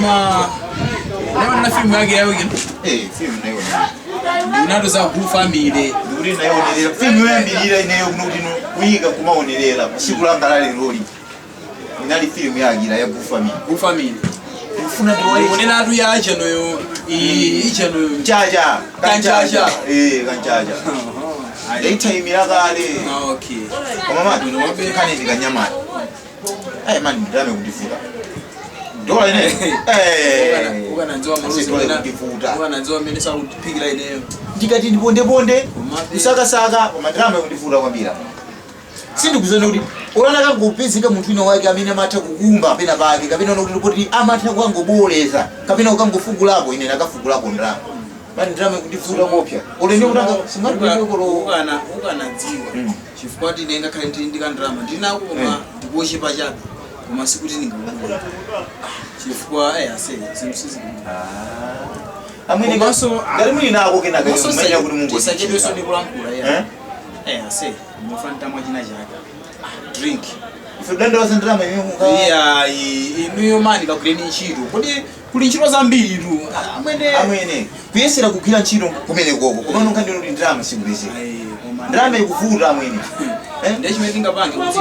Koma naona filimu yake yayo kino. Eh, filimu naionera. Ndinatu za Good Family. Ndikuti naionerera filimu yoyambirira ineyo kuno kuti no kuyika kumaonerera tsiku langa la leroli inali filimu ya Akira ya Good Family. Good Family. Ndikufuna ndiwaye Kunenatu ya chanoyo ichanoyo. Chacha, Kanchacha. Eh, kanchacha. Ndaitayimira kale. Ah, okay. Koma mani, nkhani ndikanyamata. Eh, mani ndame kundivuta. Dola ine. Eh. Ukananziwa maluzi Dola wena. kundivuta. Ukananziwa mmene sakutiphikira ineyo. Ndikati ndipondeponde Komabe. kusakasaka koma ndalama ikundivuta kwambiri. Sindikuzona kuti olana kangopezeka munthu wina wake amene amatha kukumba pena pake kapena kuti kuti amatha kukangoboleza kapena kukangofugulako ine nakafugulako ndalama. Mani ndalama ikundivuta kopya. Olende kuti singatipendekolo. Ukana ukanadziwa. Chifukwa tine ngakhale ndili ndi kandrama ndinako koma ndikuochepa chabe. Koma sikuti ndingakuona. Chifukwa eh ase zinthu sizikuti. Amwene Komanso- ngati muli nako kenaka manya kuti mungu. Tisachedwenso ndi kulankhula Eh? ya. Eh ase mufana tamwa china chake. Drink. Ife kudandaula ndalama imene muka. Iya inuyo mani kagwireni ntchito. Kodi kuli ntchito zambiri tu. Amwene. Amwene kuyesera kugwira ntchito kumene koko koma nokha ndino kuti ndalama sikupezeka. Ayi, koma Ndalama ikuvuta amwene. Eh? ndiye chimene tingapange kuti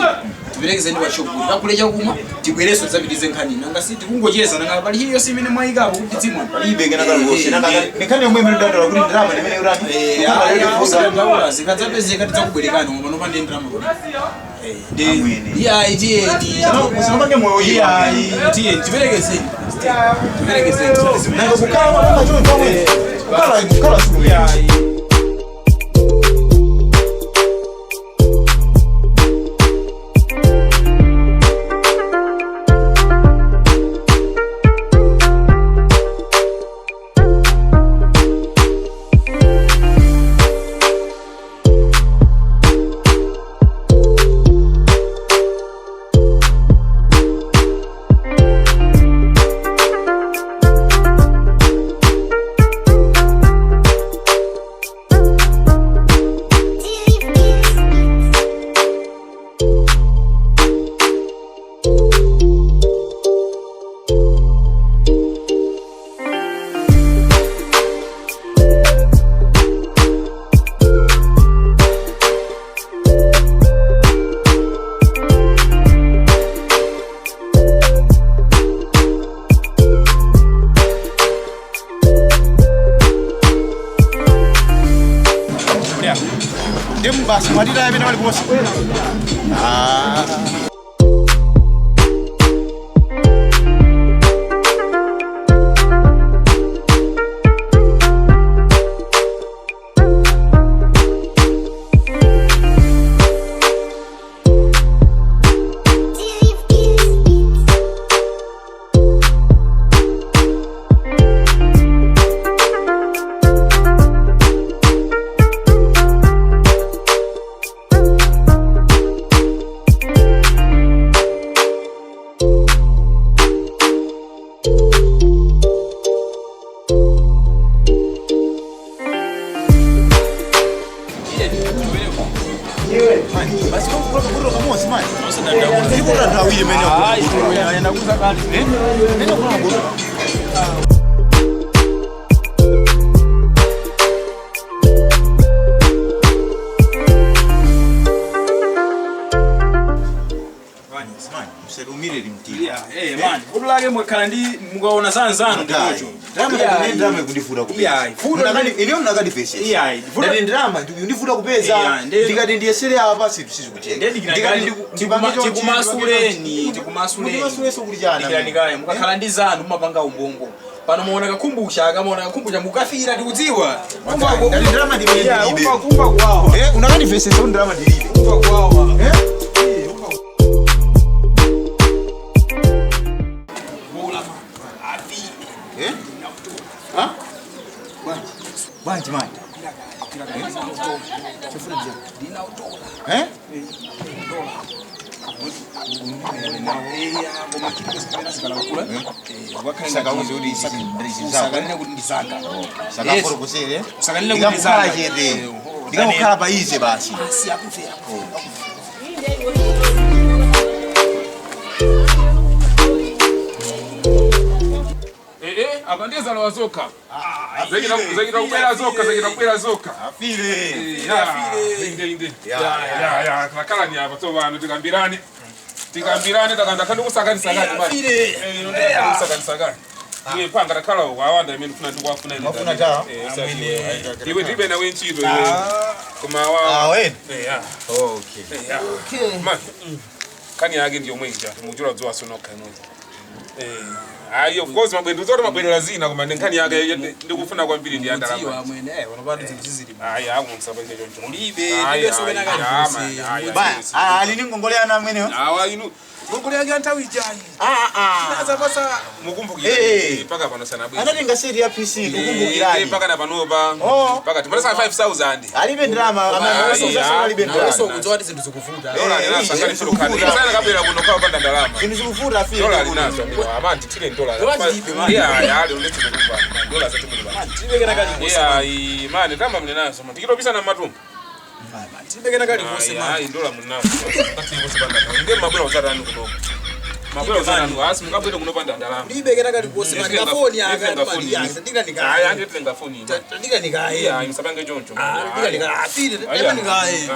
tiperekezeni pa shop kuti kakule chakumwa tibwerenso tidzapitize nkhani nanga si tikungocheza nanga pali chiliyonse imene mwayikapo kuti tizimwa Palibe kenaka kalikonse. Nanga nkhani yomwe imene dandaula kuti ndalama imene urani. usadandaula zikadzapezeka tidzakubwerekani koma pano pande ndalama Amwene. iyayi tiyeni Musamange moyo iyayi tiyeni tiperekezeni tiperekezeni Nanga kukhala kwatanga choncho amwene. Kukhala kukhala siku. iyayi. Ndimu basi mwatita amene pali ponse. Ah. Basi kutoka kamodzi mani. Ndikuti anthu awiri imene Imene akula mabuto. Msalumire limtira. Yeah, eh man, vuto lake mwakhala ndi mukaona zanzanu ndikocho. Ndalama ikundivuta kupeza. Iyayi, vuto Ine mnakandipesesa. Iyayi, vuto- Ndati ndalama ndivuta kupeza. Iyayi, ndi- Ndikati ndiyesere apa sinthu sizikucheka. Ndedikira tikumasuleni, tikumasuleni. Mutimasulenso kuti chana. Dikirani kale, mukakhala ndi zanu mumapanga umbongo. Pano muona kakhumbucha, akamuona kakhumbucha mukafira tikudziwa. Ndati ndalama ndimene Yeah, ndilibe. umva kumva kuwawa. Eh, unakandipesesa kuti ndalama ndilibe. Umva kuwawa. Eh? Eh? Ha? Bwanji mani. Eh? Sakauze kuti izi ndi zako. Usakanene kuti ndi zanga. Sakafotokozere. Usakanene kuti ndi Ndikakhala zanga. chete. Ndikakhala pa ize basi. Asi akufera. Apa ndiye zalowa zokha. Zakita kubwera zokha, zakita kubwera zokha. Afile. Ya, inde inde. Ya, Ya, ya, takalani apa tsopano tikambirane. Tikambirane takanda khandi kusakanisakani manje. Eh, ino ndakandi kusakanisakani. Iwe panga takhala uko awanda imene ufuna ndikuwafuna ine. Wafuna cha? Eh, usati. Iwe ndibe nawe ntchito iwe. Koma wa. Ah, wena. Eh, ya. Okay. Eh, ya. Manje. Kani yake ndiyo mwenja, muchura dzuwa sonoka imwe. Eh, ayi of course mabwendo zoti mabwendera zina koma nkhani yake ndikufuna kwambiri ndi Mudziwa andalama. amwene unopata zinthu zizili Ayi, akumsaba choncho. Mulibe, Ayi, libe sokena ayi, kaliponse. ayi, ayi, Baya, ayi. ali ni ngongole yana amweneyo? Awa inu ngongole yake anthawi ijayi. Ah, ah. Azapasa mukumbukira Eh. mpaka pano sanabwera. Anatenga seti ya PC kukumbukirani. Mpaka na panopa. Oh. Mpaka timapasa 5000. Alibe ndalama, Ayi, amene alibe Nawenso ndalama. ukudziwa kuti zinthu zikuvuta. Dola Eh, linaso eh, akali zikuvuta. fulukani. Sana kabwera kuno kwa panda ndalama. Zinthu zikuvuta afile. Dola linaso amene amanti tile dola. Dola ndilibe, man. Yeah, ya ali ndithu kukumba. Dola zati muli bana. Tibekena kaliponse. Yeah, i mani tamba muli naso. Tikitopisa na matumba. Tibekena kaliponse Ayi, man. ayi dola muli naso. Ngati kusipanda. Ndiye mabwera uzatani kuno. Mabwera uzatani. Asi mukabwera kuno panda ndalama. Libekena kaliponse man. Kafoni aka Nditenga foni. ndika Ayi, anditenga foni. Ndika nikaye. Iya, musapange choncho. Ndika nikaye. Afile, dema nikaye.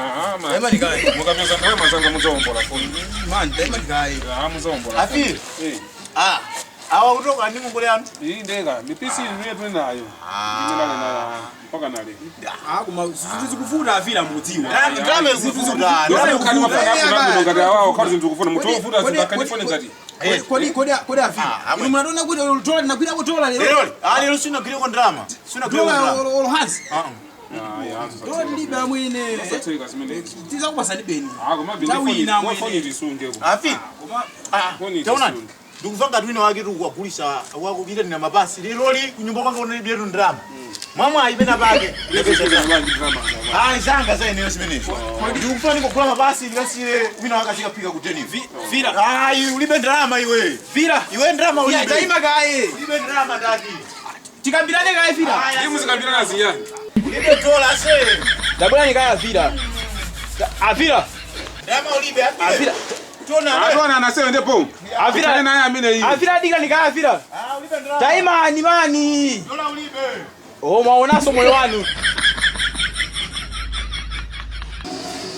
Dema nikaye. Mukapeza ndalama zanga muzawombola foni. Man, dema nikaye. Ah, muzawombola. Afile. Eh. Ah. Awa kutoka ni ngongole yanu. Iyi ndeka, mipisi imene tuli nayo. Imene nayo mpaka nale. Ah, koma zinthu zikuvuta afile mudziwa. Ndalama zikuvuta. Dola ukhali mafana akuna ngati awawo khali zinthu kufuna munthu wovuta zinthu akhali foni ngati. Kodi kodi afile. Ah, amwe. Inu munatoona kuti dola linagwirako dola lero. Lero, ah lero sinagwireko ndalama. Sinagwireko Dola ndalama. olohansi. Ah. Ah, ya. Dola lilibe amwene. Satseka zimene. Tizakupasani beni. Ah, koma bindi foni, Tawina foni amwene. tisunge. Afile. Koma Ah, Foni taona. tisunge. Ndikubva ngati wina wake tikuwagulisa wakupita ndina mabasi lero li kunyumba kwanga unalibe ndalama. Mwamwe ayipena pake. Ah, zanga za eneo zimenezo. Ndikufuna ndikugula mabasi ndikasire wina wake achikaphika ku Geneva. Vira. Ah, iwe ulibe ndalama iwe. Vira. Iwe ndalama Ya, ulibe. taima kaye. Ulibe ndalama ndati. Tikambirane kaye Vira. Iyi muzikambirana ziyani. Ulibe dola se. Dabulani kaye Vira. Avira. Ndalama ulibe afile. Avira. Tona. Atona anasewe ndipo. Avira. Naye amene iyi. Avira dika nikaye Avira. Ah, ulibe ndalama. Taima ni mani. Dola ulibe. Oh, mwaonaso moyo wanu.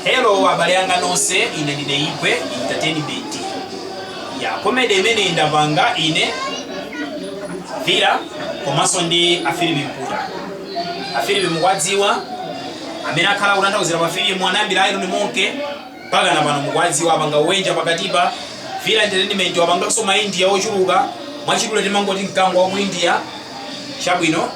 Hello abale anga nonse, ine ndine Igwe Entertainment. Ya comedy imene ndapanga ine Vira komanso ndi afilimu Mputa. Afilimu mukwadziwa amene akhala kutanthauzira pa filimu anayambira Iron Monke mpaka na pano mukwadziwa apanga uwenja pakatipa. Vira Entertainment wapanganso ma India ochuluka mwachidule timangoti mkango wa mu India chabwino.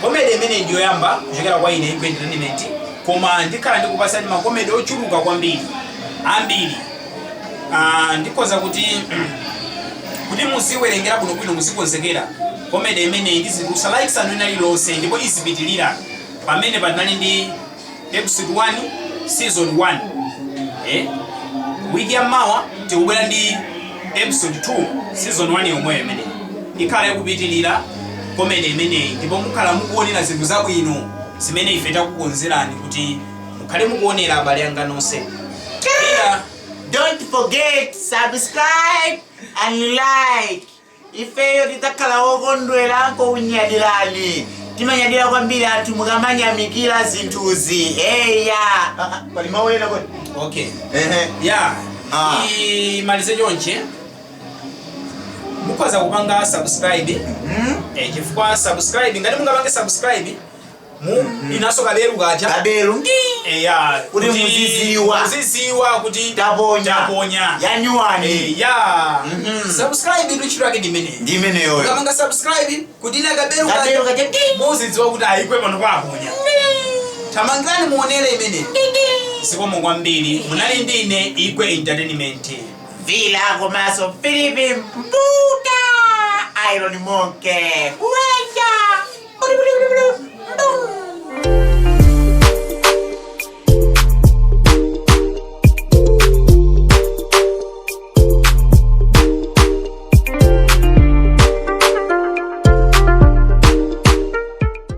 Comedy imene ndiyoyamba kuchokera kwa ine Igwe Entertainment, koma ndikhala ndikupasani ma comedy ochuluka kwambiri ambiri. Ndikhoza kuti kuti muziwerengera bwinobwino muzikonzekera comedy imene ndizitulutsa likes anu ina lililonse ndipo izipitilira pamene patinali ndi episode 1 season 1. Wiki ya mawa tikubwera ndi episode 2 season 1 yomweyo imene ikhala ikupitilira comedy imeneyi ndipo mukhala mukuonera zinthu zabwino zimene ife takukonzerani kuti mukhale mukuonera abale anga nonse. Ila, Don't forget subscribe and like. Ifeyo tidzakhala wokondwera nkokunyadirani. Timanyadira kwambiri anthu mukamanyamikira zinthuzi. Eya. Pali mawu ena kodi? Okay. Ehe. Ya, Ah. imalize chonche. Mukhoza kupanga subscribe. Chifukwa subscribe ngati mungapange subscribe mu inaso kabelu kacha. Kabelu ndi Ya, Kuti muziziwa. Muziziwa kuti taponya. Taponya. Yanyuwani. Ya. Subscribe ndi ntchito yake ndi imeneyi. Ndi imeneyoyo. Ukapanga subscribe kuti ina kabelu Kabelu kacha ndi. muzidziwa kuti ayikwe pano paponya. Tamangirani muonere imene. Zikomo kwambiri munali ndi ine Igwe Entertainment. Vila komanso Philip Mputa. Iron Monke. Uwenja. Buli buli buli buli.